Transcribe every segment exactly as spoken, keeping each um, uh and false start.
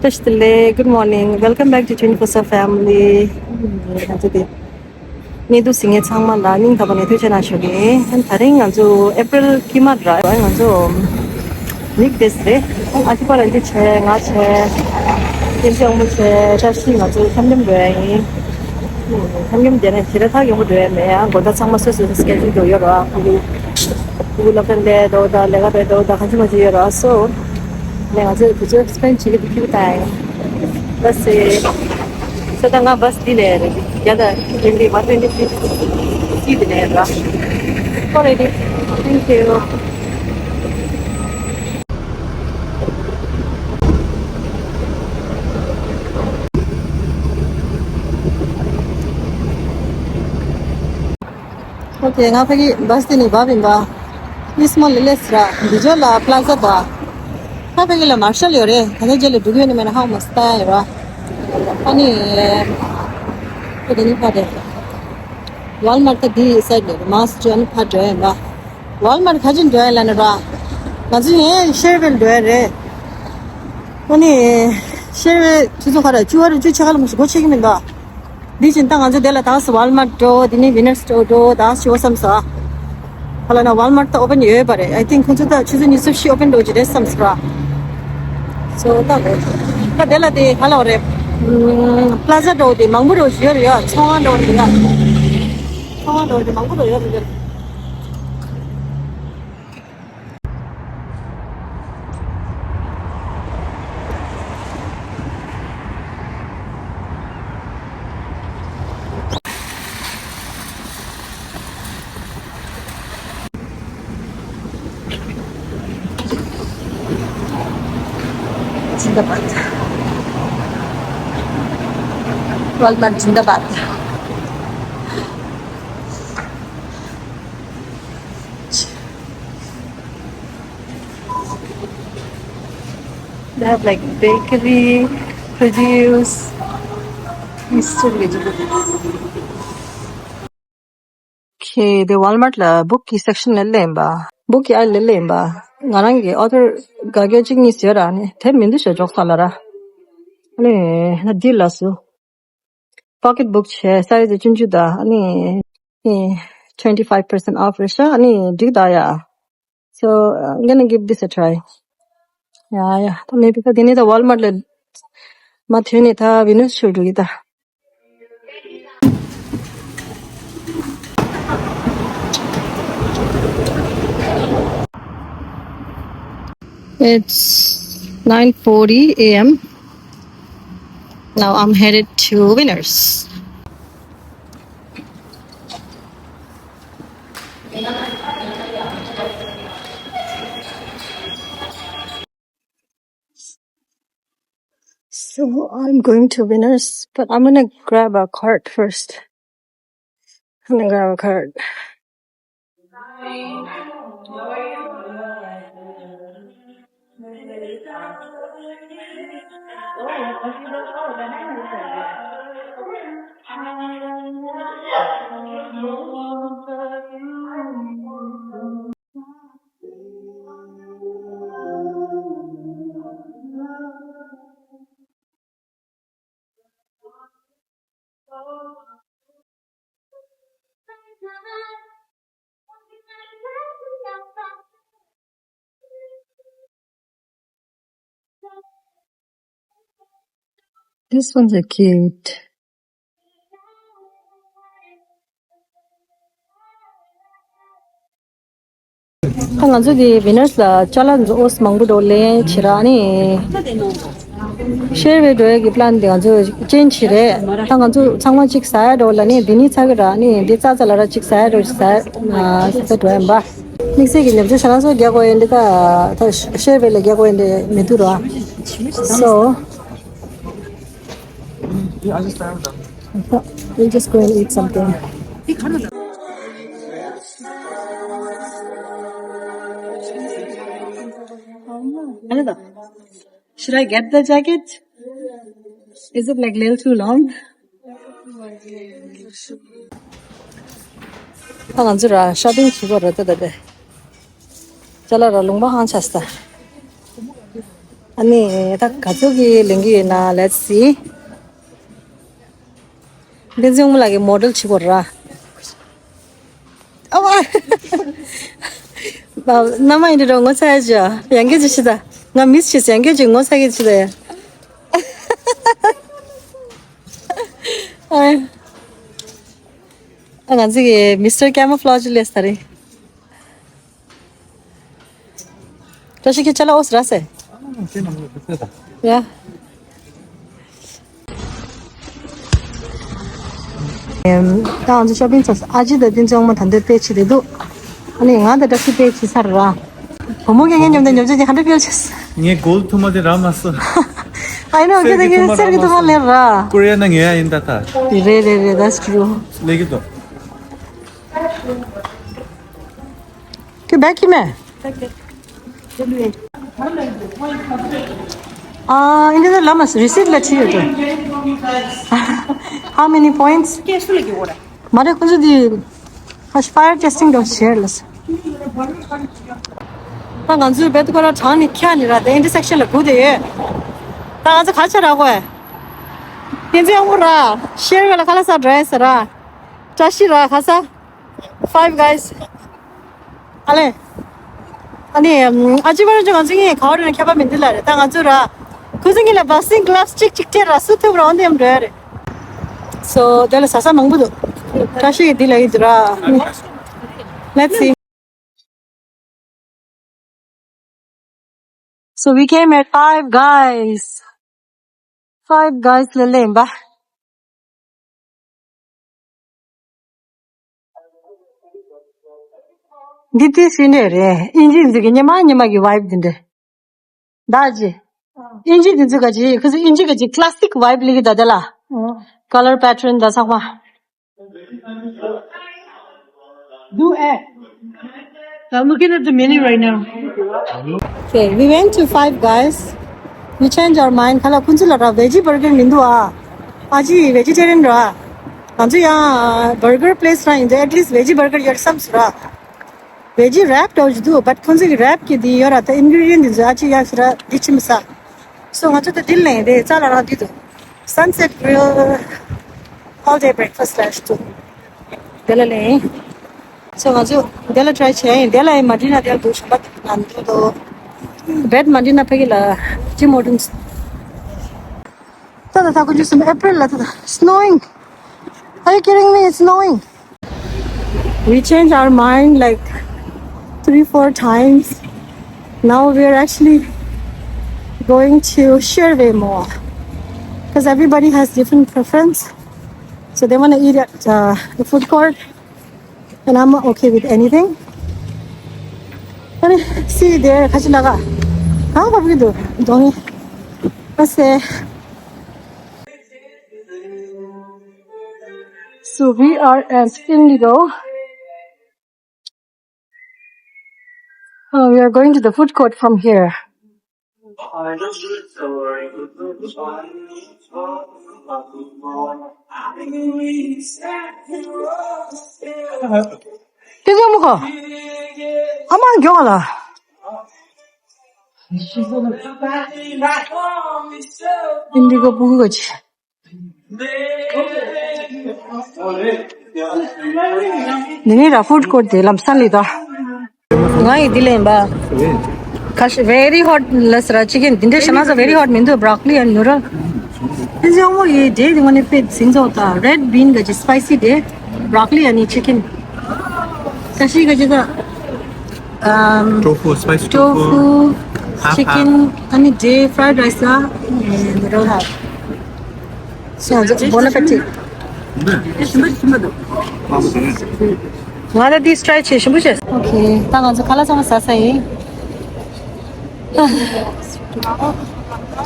བཀྲ་ཤིས་བདེ་ལེགས། Good morning. Welcome back to twenty-four seven family. ང་ཚོ་དེ་གནས་འདུག་སེ་ངེད་ཚང་མ་ལ་སྙིང་ཐག་པ་ནས་ཐུགས་རྗེ་གནང་ཞུ་གི་ཡིན། ད་རིང་ང་ཚོ་ཨེ་པྲིལ་དཀྱིལ་མ་ར། ང་ཚོ་ཝིག་ཌེ་སི་རེད། ཨ་ཅེ་པ་རང་གཅིག་བྱས། ང་བྱས། སྐྱིད་ཅག་མོ་བྱས། བཀྲ་ཤིས། ང་ཚོ་འཆམ་འཆམ་འགྲོ་ཡ་ཡིན། འཆམ་འཆམ་བསྡད་ན་ཞེ་དྲག་ཐག་ཉེ་པོ་འགྲོ་ཡ་མེད་ཡ། དགོང་དག་ཚང་མ་སོ་སོའི་སི་ཀེ་ཇུལ་འགྲོ་ཡོད་ར། ཕྲུ་གུ་ཕྲུ་གུ་སློབ་གྲྭ་སླེབས་འགྲོ་དང་ལས་ཀ་རེད་འགྲོ་དང་གང་ཅི་མ་ཅི་ཡོད་ར། སོ་ནས་ང་ཚོས་དུས་ཚོད་སྤེན་བྱེད་ཀྱི་འདུག་ཁྱི་ད་ཡིན། ལགས་སེ། ས་ད་ང་བྷ་སི་འདི་ནས་རེད། བརྒྱ་དང་ཊུ་ཝེན་ཊི་ཝན་ཊུ་ཝེན་ཊི་ཐི་སི་འདི་ནས་ར། Alrighty. Thank you. ཨོ་ཁེ། ང་ཕ་གི་བྷ་སི་དེ་ནས་བབས་ཡིན་པ། ཨིསི་མོལ་ལ་སླེབས་ར། འདི་ཇོ་ལ་པ་ལ་ཛ་དང་། ང་ཕ་གི་ལ་མར་ཤལ་ཡོད་རེད། ད་ནི་རྗེས་ལ་འགྲོ་གི་ཡོད་ན་མེད་ན་ཧ་མ་སི་ཏ་ཡོད་ར། ཨ་ནི། ཨོ་དེ་ནི་ཕ་དེ། ཝལ་མར་ཊི་ད་འདི་སའིཌ་ནས་མར་ཅོ་ཨ་ནི་ཕར་འགྲོ་ཡིན་པ། ཝལ་མར་ཊི་ག་ཅིག་འགྲོ་ཡ་ལ་ནི་ར། ང་ཚོ་ཡང་ཤེར་ཝེལ་འགྲོ་ཡ་རེད། ཨ་ནི། ཤེར་ཝེལ་ཆུ་ཚོད་ག་རེ། བཅུ་པ་རེད། བཅུ་ཕྱེད་ཀ་ལ་མ་ཞིག་སྒོ་ཕྱེ་གི་མི་འདུག་དེ་བཞིན་ད་ང་ཚོ་དེ་ལ་ད་སི་ཝལ་མར་ཊི་འགྲོ། དེ་ནས་ཝི་ནར་སི་སི་ཊོར་འགྲོ། ད་ཞུ་བ་བསམ་ས། ཧ་ལ་ན་ཝལ་མར་ཊི་ད་ཨོ་པན་ཡོད་པ་རེད། ཨའི་ཐིང་ཁོང་ཚོ་ད་ཆུ་ཚོད་ཉི་ཤུ་རྩ་བཞི་ཨོ་པན་འགྲོ་གི་རེད་བསམ་སོང་ར། སོ་ད་ད་དེ་ལ་དེ་ག་ལ་བ་རེད། ཨམ། པ་ལ་ཛ་འགྲོ་དེ་མང་པོ་འགྲོ་ཡོད་རེད་ཡ། ཚོང་ཁང་འགྲོ་རེད་ཡ། ཚོང་ཁང་འགྲོ་དེ་མང་པོ་འགྲོ་ཡོད་རེད། जिंदाबाद। Walmart जिंदाबाद। They have like bakery, produce, Mister Vegetable. Okay, དེ་ཝལ་མར་ཊི་ལ་བུག་གི་སེག་ཤན་ལ་སླེབས་ཡིན་པ། བུག་གི་ཨའིལ་ལ་སླེབས་ཡིན་པ། ང་རང་གི་ཨོ་ཐར་ག་གེ་གཅིག་གཉིས་ཡོད་ར། ནི་དེབ་མི་འདུག་ཤོ་འཇོག་ས་ལ་ར། ཨ་ནི་ན་འདི་ལ་སུ། པོ་ཀེ་ཊི་བུག་བྱས་སའི་ཛི་ཆུང་ཆུང་དང་། ཨ་ནི་ཨེ་twenty five percent off རེད་ཤག་ཨ་ནི་འགྲིག་ད་ཡ། So I'm gonna give this a try. Yeah, yeah. ད་མེད་པའི་ཁ་དེ་ནས་ད་ཝལ་མར་ཊི་ལ་མ་ཐོན་ནས་ད་ཝི་ནར་སི་སི་ཊོར་འགྲོ་གི་ད། It's nine forty a m. Now I'm headed to Winners. So I'm going to Winners, but I'm gonna grab a card first. I'm gonna grab a card. This one's a cute. ད་ང་ཚོ་དེ་ཝི་ནར་སི་ལ་ཅ་ལག་འཛོ་ཨོས་མང་པོ་འགྲོ་ལེན་བྱེད་ར་ནི། ཤེར་ཝེལ་འགྲོ་ཡ་གི་པི་ལན་དེ་ང་ཚོ་ཅེན་ཇི་བྱེད་རེད། ད་ང་ཚོ་ཚང་མ་གཅིག་ཟ་ཡ་འགྲོ་ལ་ནི་འདི་ནི་ཚ་གི་ར་ནི་འདི་ཚ་ཚ་ལ་ར་གཅིག་ཟ་ཡ་འགྲོ་ཟ་ཡ་ཟ་འགྲོ་ཡ་འབའ། དམིགས་བསལ་གྱི་ཉམས་ཚོད་ཤ་ལང་སོགས་རྒྱག་དགོས་ཡོད་འདི་ད་ད་ཤེར་ཝེལ་ལ་རྒྱག་དགོས་ཡོད་འདི་མི་འདུག་ར། So we'll just go and eat something. Should I get the jacket? Is it like little too long? ད་ང་ཚོ་ར་ཤོ་པིང་བྱེད་དགོས་རེད་ད་ད་པས། ཅ་ལག་ར་ལུང་པ་ཧང་ཆ་ས། ཨ་ནི་ད་ག་ཚོད་ཀྱི་ལེན་གྱི་ཡོད་ན། Let's see. བསྟན་འཛིན་དབང་མོ་ལགས་ཀྱི་མོ་ཌེལ་བྱེད་དགོས་ར། ཨ་མ། མ་མ་ཡིན་འགྲོ་ངོ་ཚ་ཡ་ཅི་ཡང་སྐད་ཅིག་ཤི་ད། ང་མིས་བྱེད་ཡང་སྐད་ཅིག་ངོ་ཚ་གི་ཤི་ད་ཡ། ཨ་ང་ཚོ་གི་མི་སི་ཊར་ཀེ་མོ་ཕི་ལོཇ་ལས་ད་རེད། བཀྲ་ཤིས་ཀྱི་ཅ་ལག་ཨོ་སི་ར་སེ། ཡ། ད་ང་ཚོ་ཤོ་པིང་ཚར་སོང་། ཨ་ཅེ་དང་བསྟན་འཛིན་དབང་མོ་ད་འདོད་དཔེ་ཆེ་དེ་འདུག་ཨ་ནི་ང་དང་བཀྲ་ཤིས་དཔེ་ཆེ་ཚར་ར། བུ་མོ་གི་ངའི་མཉམ་དུ་ཉོ་ཆ་ཅིག་ཧན་ཌ་རེ་ཕེལ་ཆེས། ངས་གོལ་ཐུ་མ་དེ་རག་མ་སོང་། ཨ་ནི་ཨོ་ཁེ་དེ་གི་སེར་གི་ཐུ་མ་ལེན་ར། ཀོ་རི་ཡ་ན་ངའི་ཡ་ཡིན་ད་ད། རེད་རེད་རེད། That's true. ལེགས་ཀྱི་འདུག་ཁྱོད་བེག་ཁྱི་མེད། ཨ་ཨིན་ཌི་ལ་མ་རི་སིཊ་ལ་ཅི་ཡོད་དོ། How many points? མ་རེད་ཁོ་ཚོ་དེ་ཧ་ཤ་ཕ་ཡར་ཊེ་སི་ཊིང་དང་ཤེར་ལ་སོང་། ད་ང་ཚོའི་བེད་ཁོ་ར་གྲང་ནི་ཁྱག་ནི་ར་དེ་ཨིན་ཊར་སེག་ཤན་ལ་སྒུག་བསྡད་ཡོད། ད་ང་ཚོ་ག་ཆ་རག་གོ་ཨེ། དེ་ཚོའི་ཨ་མོ་ར་ཤེར་བེ་ལ་ཁ་ལག་ཟ་འགྲོ་ཡ་ཟེར་ར། བཀྲ་ཤིས་ར་ཁ་ཟ། Five Guys. ཨ་ལེ། ཨ་ནི་ཨ་ཅེ་བར་ཅོ་ང་ཚོ་ངའི་ག་བ་རེ་ན་ཁྱད་པར་མི་འདུག་ལ་རེད། ད་ང་ཚོ་ར་ཁོ་ཚོ་ངའི་ལ་བོག་སིང་གི་ལབ་སི་ཅིག་ཅིག་སྤྲད་ར་སུ་ཐུབ་ར་འོན་ཏེ་ཡམ་འགྲོ་ཡ་རེད། སོ་དེ་ལ་ཟ་ས་མང་པོ་འདུག་བཀྲ་ཤིས་ཀྱི་འདི་ལ་ཡིན་འདུག་ར། Let's see. So we came at Five Guys. Five Guys ལ་ལེན་པ། འདི་ཏི་སི་འདྲ་རེད། ཨིན་ཇི་འཛི་གི་ཉི་མ་ཉི་མ་གི་ཝའིབ་འདི་འདྲ། ད་ཅི། ཨིན་ཇི་འདི་འཛི་ག་ཅི་ཁུ་སི་ཨིན་ཇི་ག་ཅི་ཀ་ལ་སི་ཀིག་ཝའིབ་ལི་གི་ད་དེ་ལ། ཀ་ལར་པེ་ཊརན་ད་ཚང་མ། Do it. I'm looking at the menu right now. Okay, we went to Five Guys. We changed our mind. ཁ་ལག་ཁུ་ཚོ་ལ་ར་ཝེ་ཇི་བར་གར་མི་འདུག་ཨ། ཨ་ཅེ་ཝེ་ཇི་ཊེ་རི་ཡན་ར། ང་ཚོ་ཡང་བར་གར་པི་ལེ་སི་ར་ཡིན་དུས་ཨེཊ་ལིསི་ཊི་ཝེ་ཇི་བར་གར་ཡོད་བསམ་སོང་ར། ཝེ་ཇི་རེབ་འདྲ་བོ་ཞིག་འདུག་བཊ་ཁོང་ཚོ་གི་རེབ་གི་དེ་ཡོད་ར། ད་ཨིན་གི་རི་ཌི་ཡན་དེ་ཚོ་ཨ་ཅེ་ཡག་ཤོས་ར། འདི་ཅི་མི་ཟ། སོ་ང་ཚོ་ད་འདི་ལེན་རེད། རྩ་ལ་རང་འདི་འདུག Sunset Grill all day breakfast ལབ་ཞིག་འདུག་དེ་ལ་ལེན། སོ་ང་ཚོ་དེ་ལ་ཊ་རའི་བྱས་ཡིན། དེ་ལ་ཡིན་མ་འདི་ན་དེ་ལ་འདུག་ཞོན་པ་ན་འདུག་དོ། བཊ་མ་འདི་ན་ཕ་གི་ལ་ཇིམ་མོ་ཌིན། ད་ད་ད་ཁོ་ཇུ་སུམ་ཨེ་པྲིལ་ལ་ད་ད་snowing. Are you kidding me? It's snowing. We changed our mind like three, four times. Now we're actually going to Sherway Mall because everybody has different preference. So they want to eat at uh, the food court, and I'm okay with anything. But see there, Kachinaga. How about we do? Don't you? Let's say. So we are at Indigo. Uh, we are going to the food court from here. This one, Indigo Bungachi. ནི་ནི་ར་ཧྥུཌ་ཀོརཊ་དེ་ལམ་སང་ལི་ད། ང་ཡི་འདི་ལེན་པ། ཁ་ཤས་very hot ལ་སི་ར་ཅི་ཀིན་འདི་འདྲ་ཤ་ན་ས་very hot མི་འདུག broccoli and noodle. ཨིན་ཇི་ཡོང་མོ་ཡི་འདྲེ་འདི་ངོ་ནི་ཕེད་སིན་ཛོ་ད་red bean ག་ཅི་spicy འདྲེ། Broccoli ཨ་ནི་chicken. ཁ་ཤས་ག་ཅི་ད། Um, tofu, spicy tofu, tofu, half chicken, half. ཨ་ནི་འདྲེ་fried rice ལ་noodle half. So, bon appetit. ང་ལ་འདི་ཊ་རའི་བྱེད་ཞིམ་པོ་བྱས། Okay, ད་ང་ཚོ་ཁ་ལག་ཚང་མ་ཟ་ས་ཡིན།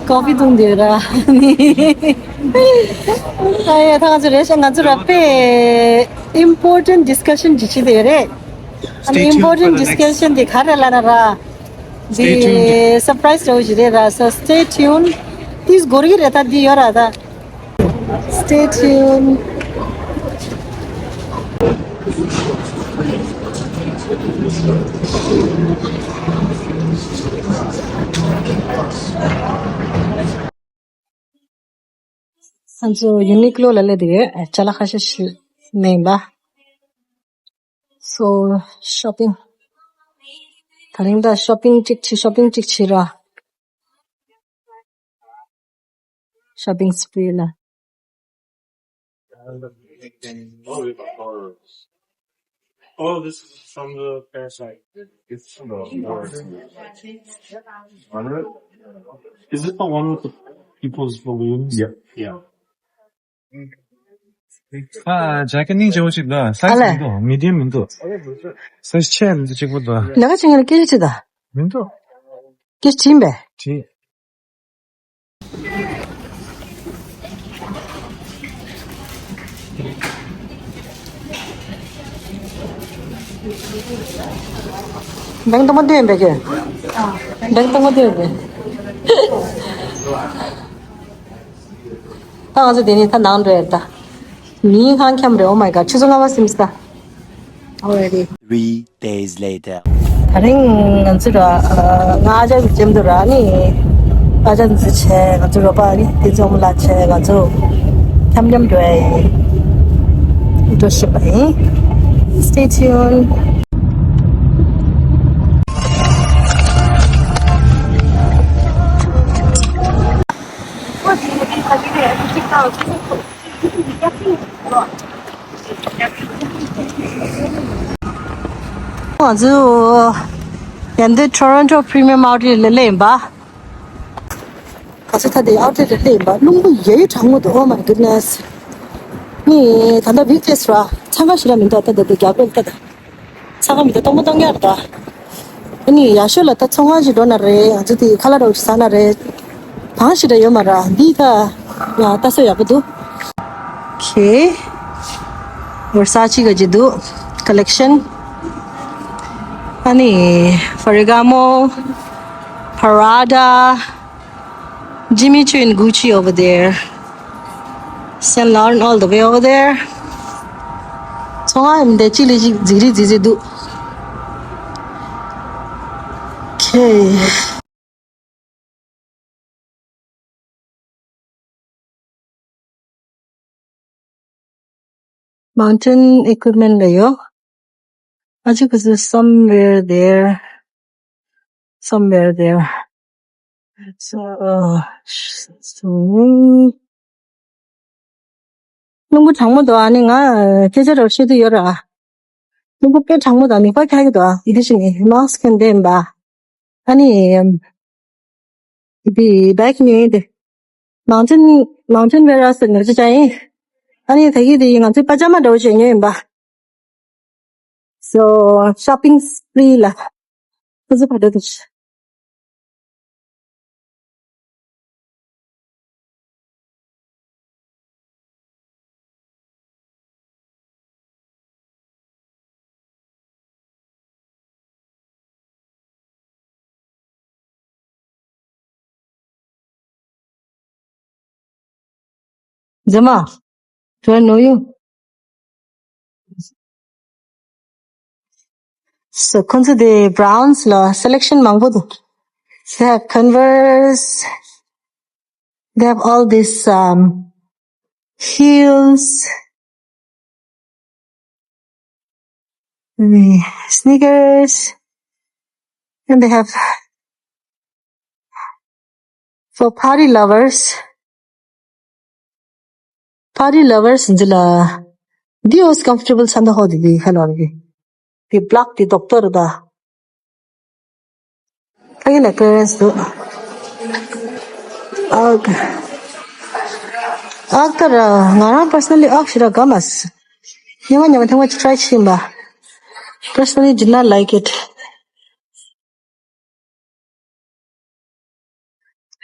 ཀོ་ཕི་འཐུང་དེ་ར། ཨ་ཡ་ད་ང་ཚོ་རེ་ཞིག་ང་ཚོ་ར་པེ་important discussion ཅིག་བྱེད་དེ་རེད། ཨ་ནི་Stay tuned important for the next discussion དེ་ག་རེ་ལ་ན་ར། Stay tuned. འདི་surprise འདྲ་བོ་ཞིག་རེད་ར། So stay tuned. ཏིས་གོ་རི་རེད་ད་འདི་ཡོད་ར་ད། Stay tuned. ང་ཚོ་ཡུ་ནི་ཀློ་ལ་སླེབས་ཡོད། ཅ་ལག་ཁ་ཤས་ཤིག་ལེན་པ། So shopping. ད་རིང་ད་shopping གཅིག་བྱེད། shopping གཅིག་བྱེད་ར། Shopping spree ལ། Oh, this is from the parasite. It's from the Is it the one with the people's balloons? Yeah. Yeah. ཨ། ཇེ་ཀེཊ་ནི་བྱེད་པོ་ཞིག་འདུག་ཨ་སའི་ཛི་ལེ། མི་འདུག་མི་ཌི་ཡམ་མི་འདུག་སའི་ཛི་ཆེ་མི་འདུག་གཅིག་པོ་འདུག་ལས་ཀ་བྱེད་མཁན་ལ་སྐད་ཆ་དྲིས་དང་། མི་འདུག་སྐད་ཆ་དྲིས་པས། དྲིས། བེང་སྟོང་པ་སྟོན་པས་ཁྱོད། བེང་སྟོང་པ་སྟོན་པས། ད་ང་ཚོ་དེ་ནས་ད་ནང་འགྲོ་ཡ་ད། མི་ཧང་འཁྱམ་རེད། Oh my God. ཆུ་ཚོད་ལྔ་པ་ཟིན་ས། Already. Three days later. ད་རིང་ང་ཚོ་ར། ང་ཨ་ཅག་གི་ལྕམ་དུ་ར་ནི། ཨ་ཅག་འཛི་བྱས། ང་ཚོ་རོགས་པ་ནི་དེ་ཚོ་མོ་ལ་བྱས། ང་ཚོ་འཁྱམ་འཁྱམ་འགྲོ་ཡ་ཡིན། འགྲོ་ཤེས་པ་ཡིན། Stay tuned. ང་ཚོ་ཡ་འདི་Toronto Premium Outlet ལ་སླེབས་ཡིན་པ། ང་ཚོ་ད་ལྟ་Outlet ལ་སླེབས་ཡིན་པ། རླུང་བུ་ཡ་ཡི་གྲང་མོ་འདུག Oh my goodness. ནི་ད་ལྟ་weekdays ར་འཚང་ཁ་ཞེ་དྲག་མི་འདུག་ད་ལྟ་འདི་རྒྱབ་ལོགས་ལྟ་ད། ཚ་ཁ་མི་ད་སྟོང་པ་སྟོང་རྐྱང་རེད་ད། ཨ་ནི་ཡག་ཤོས་ལ་ད་ཚོང་ཁང་ཞིག་འགྲོ་ན་རེད། ང་ཚོ་དེ་ཁ་ལག་འདྲ་བོ་ཞིག་ཟ་ན་རེད། གང་ཞིག་འདྲ་ཡོད་མ་རེད། འདི་ད་ཡང་ལྟ་ས་ཡག་པོ་འདུག Okay. Versace ག་ཅིག་འདུག Collection. ཨ་ནི་Ferragamo, Prada, Jimmy Choo and Gucci over there. Saint Laurent all the way over there. ཚོང་ཁང་ཡིན་དེ་གཅིག་ལས་གཅིག་རྫིག་རིག་རྫིག་རྫིག་འདུག Okay. Mountain equipment ལ་ཡོད། ཨ་ཅིག་གི་somewhere there. Somewhere there. So, so, རླུང་བུ་གྲང་མོ་འདུག་ཨ་ནི་ང་སྐད་ཆ་རོ་བཤད་དུ་ཡོད་ར། རླུང་བུ་དཔེ་གྲང་མོ་དང་ནུས་པ་ཁྱག་གི་འདུག་ཨ་འདི་བཞིན་ནི་mask གན་འདེམས་པ། ཨ་ནི་འདི་bag ཉོས་ཏེ། Mountain, mountain wear ཟེར་ནས་ཅི་བྱ་ཡིན། ཨ་ནི་ད་གི་དེ་ང་ཚོའི་པ་ཇ་མ་འདྲ་བོ་ཞིག་ཉོས་ཡིན་པ། So shopping spree ལ། ཁོ་ཚོ་ཕ་དྲོ་དུ། Zama, do I know you? So, ཁོང་ཚོ་དེ་brands ལ་selection མང་པོ་འདུག They have Converse, they have all this, um, heels, sneakers, and they have for party lovers. Party lovers འདི་ལ་འདི་most comfortable ས་འདི་ཧོ་འདི་འདི་ཧ་ལོ་འདི་འདི་black འདི་doctor ད། ད་གིན་ལ་clearance འདུག་ཨག་ཨག་ད་ར་ང་རང་personally ཨག་ཞེ་དྲག་དགའ་མ་སོང་། ཉི་མ་ཉི་མ་ཐེངས་མ་གཅིག་try བྱེད་ཡིན་པ། Personally did not like it.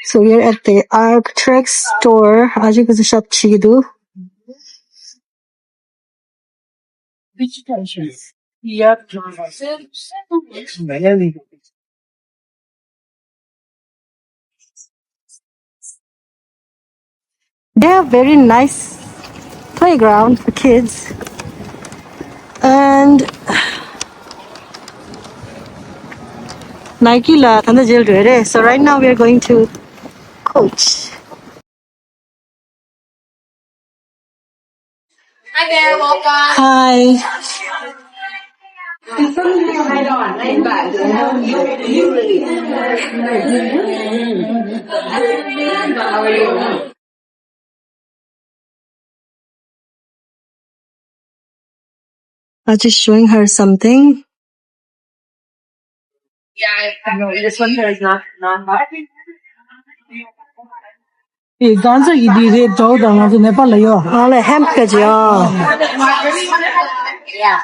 So we're at the Arc'teryx store. ཨ་ཅིག་གི་shop བྱེད་ཀྱི་འདུག They have very nice playground for kids. And Nike ལ་ད་ལྟ་མཇལ་འགྲོ་རེད། So right now we are going to Coach. Hi there, welcome. Hi. It's something you hide on, right? But, you know, you, you really. How are you? I just showing her something. Yeah, I know. This one here is not, not hot. ཨེ་གང་ཚ་གི་དེ་རེད། འདྲ་བོ་དང་ང་ཚོ་ནེ་པཱལ་ལ་ཡོད། ཨ་ལས་ཧེམ་ཁ་ཅི་ཨ། Yeah.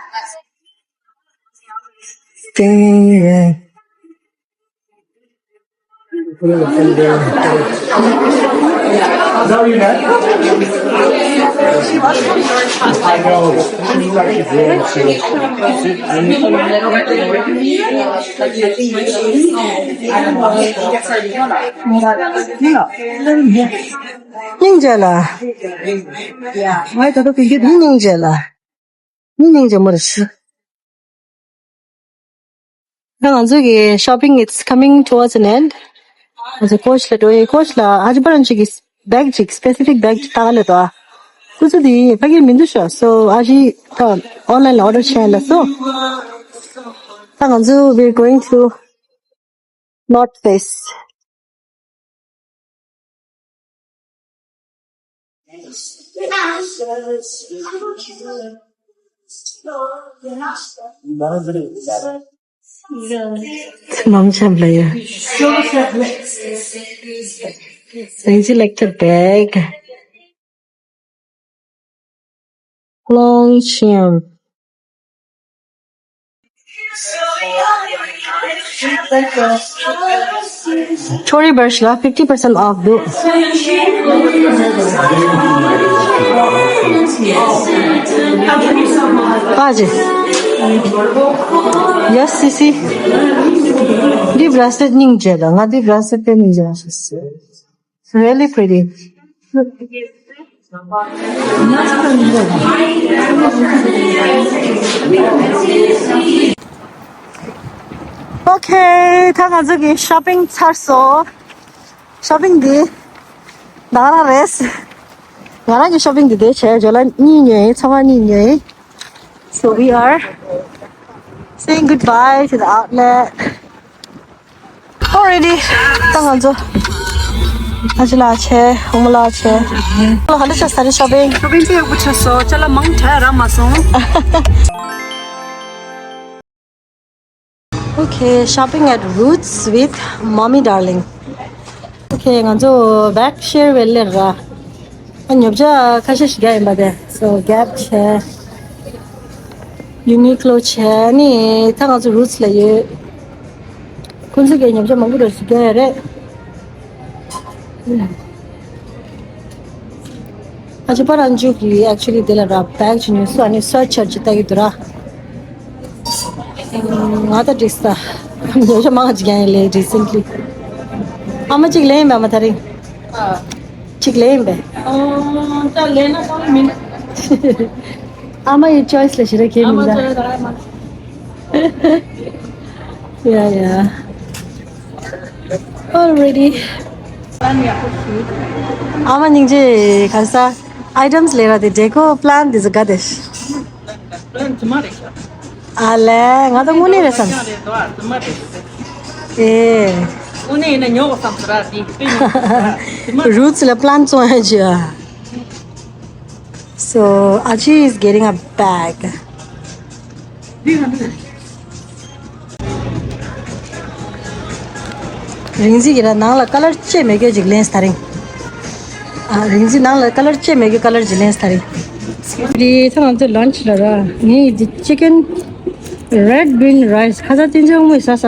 ཏེ། སྙིང་རྗེ་ལ། སྙིང་རྗེ་ལ། སྙིང་རྗེ་མོ་རེད། ད་ང་ཚོ་གི་shopping is coming towards an end. ང་ཚོ་Coach ལ་འགྲོ་ཡི། Coach ལ་ཨ་ཅེ་པ་རང་ཅིག་གི་bag ཅིག་specific bag ཅིག་ལྟ་ག་ལ་འགྲོ། ཨ་ཁུ་ཚོ་དེ་ཕ་གིར་མི་འདུག་ཤག So ཨ་ཅེ་ད་online ལ་order བྱས་ལ་སོ། ད་ང་ཚོ་we're going to North Face. Mom champ layer. Same selected bag. Long champ. Tory brush la fifty percent off do. Kaje. Yes, Sisi. Deep rested ning jeda. Nga deep rested pe ning jeda. It's really pretty. Okay, ད་ང་ཚོ་གི་shopping ཚར་སོང་། Shopping འདི་ང་རང་རེད། ང་རང་གི་shopping འདི་དེ་བྱས། ཇོ་ལ་གཉིས་ཉོས་ཡིན། ཚོང་ཁང་གཉིས་ཉོས་ཡིན། So we are saying goodbye to the outlet. Already. ད་ང་ཚོ་ཨ་ཅེ་ལགས་བྱས། ཨོ་མོ་ལགས་བྱས། ལོ་ཧ་ལས་ཆ་ས་རེད་shopping. Shopping དེ་ཡག་པོ་བྱས་སོང་། ཅ་ལག་མང་དྲགས་རག་མ་སོང་། Okay, shopping at Roots with Mommy Darling. Okay, ང་ཚོ་bag share བྱས་ལེ་ར། ཨ་ཉོ་ཆ་ཁ་ཤས་ཤིག་རྒྱག་ཡིན་པ་དེ། So Gap བྱས། Uniqlo བྱས། ནི་ད་ང་ཚོ་Roots ལ་ཡོད། ཁོང་ཚོ་གི་ཉོ་ཆ་མང་པོ་རེ་ཞིག་རྒྱག་ཡོད་རེད། ཨ་ཅེ་པ་རང་ཅུ་གི་actually དེ་ལ་ར་bag ཅིག་ཉོས་སོང་། ཨ་ནི་search ཅིག་ལྟ་གི་འདུག་ར། ང་ད་འགྲིག་ས། ཉོ་ཆ་མང་ཅིག་ཡང་ཡིན་ལེ་recently། ཨ་མ་ཅིག་ལེན་ཡིན་པ་མ་ད་རིང་། ཅིག་ལེན་ཡིན་པས། ད་ལེན་ན་གང་མིན། ཨ་མ་ཡི་choice ལ་ཞེ་དྲག་ཁྱད་མི་འདུག Yeah, yeah. Already. ཨ་མ་སྙིང་རྗེ། ག་ས་items ལས་ར་དེ་decor plan དེ་ཚོ་ག་དེ། Plan དུ་མ་རེད་ཤག་ཨ་ལས་ང་ད་དངོས་གནས་རེད་བསམ། རེད་དོ། དུ་མ་རེད། ཨེ། དངོས་གནས་ཡིན་ན་ཉོ་དགོས་བསམ་ཟེར་ར། དེ་དཔེ་ཉོ་དགོས་ཟེར་ར། དུ་མ་རེད། Roots ལ་plan བཙོང་ཡ་ཅི་ཨ། So Aji is getting a bag. རིང་འཛིན་གྱི་ར་ནང་ལ་color ཅེས་མེད་སྐྱོ་ཅིག་ལེན་ས་ད་རིང་། ཨ་རིང་འཛིན་ནང་ལ་color ཅེས་མེད་སྐྱོ་color ཅིག་ལེན་ས་ད་རིང་། དེ་ཚོ་ང་ཚོ་lunch ལ་ར་ངས་འདི་chicken red bean rice ཁ་ས་བསྟན་འཛིན་དབང་མོས་ཟ་ས།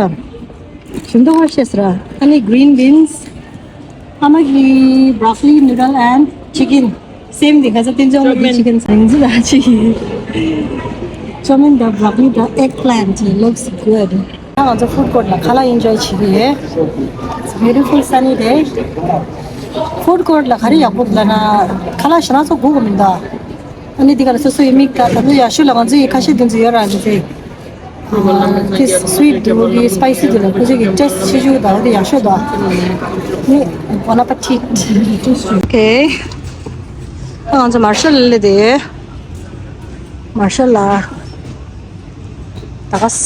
ཞིམ་མདོག་ཁ་ཤས་ར། ཨ་ནི་green beans། ཨ་མ་གི་broccoli noodle and chicken. Same thing. ཁ་ས་བསྟན་འཛིན་དབང་མོ་གི་chicken ཟ་ཡིན་ཟི་ལ་ཅི། Chow mein དང་broccoli དང་eggplant looks good. ང་ཚོ་food court ལ་ཁ་ལག་enjoy བྱེད་ཀྱི་ཡོད། It's beautiful sunny day. Food court ལ་ག་རེ་ཡག་པོ་ལབ་ན་ཁ་ལག་ཞེ་དྲག་ཚོ་དགོས་ཀྱི་མི་འདུག་ཨ་ནི་འདི་ག་ལ་སོ་སོ་ཡི་མིག་ལྟ། ད་ནུ་ཡ་ཤུ་ལ་ང་ཚོ་ཡི་ཁ་ཤས་འདི་ཚོ་ཡོད་ར་འདི་ཚོ། ཨ། ཁྱི་སི་ཝི་ཊི་འདུག་གི་སི་པའི་སི་འདུག་ལ། ཁོ་ཚོ་གི་ཊེ་སི་ཊི་བྱེད་ཤོག་དང་། འོ་དེ་ཡག་ཤོས་དང་། ནི། Bon appetit. Okay. ད་ང་ཚོ་མར་ཤལ་ལ་སླེབས་ཏེ། མར་ཤལ་ལ། ད་ག་ས།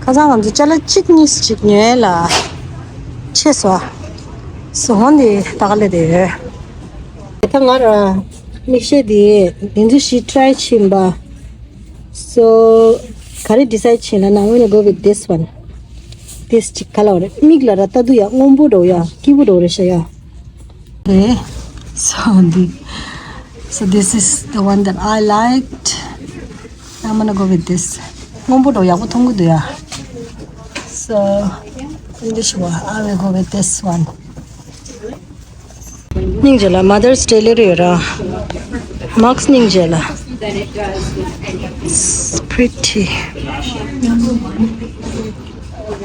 ཁ་སང་ང་ཚོ་ཅ་ལག་གཅིག་གཉིས་ཅིག་ཉོས་ལ། ཆད་སོང་། སོ་ཧོན་དེ་ད་ག་སླེབས་ཏེ་ཡོད། ད་ང་ར་མིག་ཤེལ་དེ་དེ་ཚོ་ཞིག་ཊི་རའི་བྱིན་པ། So ག་རེ་ཌི་སའི་ཌི་བྱས་ན། ན། I'm gonna go with this one. This ཅིག་ག་ལ་བ་རེད། མིག་ལ་ར་ལྟ་དུས་ཡ་སྔོན་པོ་འདྲ་བོ་ཡ། སྐྱིད་པོ་འདྲ་བོ་རེད་ཤག་ཡ། Okay. So the, so this is the one that I liked. I'm gonna go with this. སྔོན་པོ་འདྲ་བོ་ཡག་པོ་མཐོང་གི་འདུག་ཡ། So འདི་ཞུ་བ། I will go with this one. སྙིང་རྗེ་ལ། Mother's Day སླེབས་ཡོད་ར། མཱག་སི་སྙིང་རྗེ་ལ། It's pretty.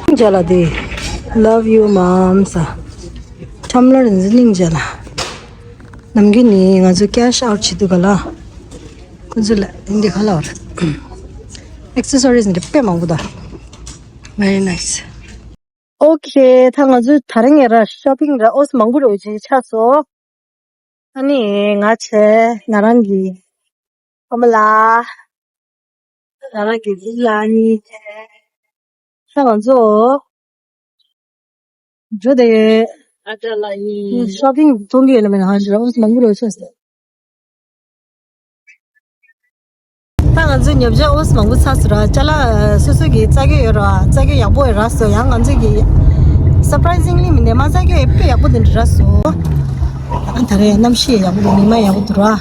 སྙིང་རྗེ་ལ་དེ། Love you, Mom ཟེར། ཊམ་ལར་འདི་སྙིང་རྗེ་ལ། ནམ་རྒྱུན་ནི་ང་ཚོ་ཀེ་ཤི་ཨའུཊ་བྱེད་དུས་ག་ལ། ཁོ་ཚོ་ལ་འདི་ག་ལ་བར། ཨེག་སེ་སོ་རིས་འདི་དཔེ་མང་པོ་དང་། Very nice. Okay. ད་ང་ཚོ་ད་རིང་ཡ་ར་ཤོ་པིང་ར་ཨོ་སི་མང་པོ་རེ་བྱས་ཆགས་སོང་། ཨ་ནི་ང་བྱས། ང་རང་གི་ཨ་མ་ལགས། ང་རང་གི་ལི་ལ་གཉིས་བྱས། ད་ང་ཚོ་འགྲོ་དེ། ཨ་ཅག་ལགས་ཡིན། ཤོ་པིང་གཏོང་གི་ཡོད་ལ་མེད་ན། ཧ་ཅང་ཨོ་སི་མང་པོ་རེ་བྱས་སོང་། ད་ང་ཚོའི་ཉོ་ཆ་ཨོ་སི་མང་པོ་ཚར་སོང་ར། ཅ་ལག་སོ་སོ་གི་རྩ་གི་ཡོད་ར། རྩ་གི་ཡག་པོ་ཡོད་ར། སོ་ཡང་ང་ཚོ་གི་སར་པ་རའི་ཟིང་ལི་མི་འདི་མ་རྩ་གི་ཡོད་དཔེ་ཡག་པོ་དེ་འདྲ་ར་སོ། ད་རེས་གནམ་གཤིས་ཡག་པོ་འདུག་མི་མ་ཡག་པོ་འདུག་ར།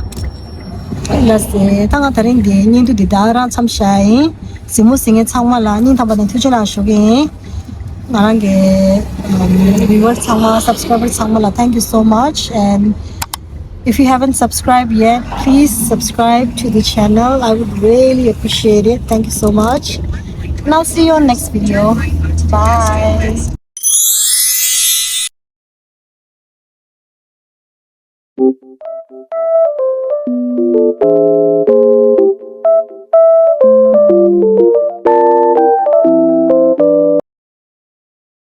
ལགས་སེ། ད་ང་ད་རིང་གི་བརྙན་ཐུང་འདི་ད་རང་མཚམས་བཞག་ཡིན། གཟིགས་མོ་གཟིགས་མཁན་ཚང་མ་ལ་སྙིང་ཐག་པ་ནས་ཐུགས་རྗེ་ཆེ་ཞུ་གི་ཡིན། ང་རང་གི་ཝི་ཝར་ཚང་མ། སབ་སི་ཀ་རའི་བར་ཚང་མ་ལ། Thank you so much. And if you haven't subscribed yet, please subscribe to the channel. I would really appreciate it. Thank you so much. And I'll see you on next video. Bye.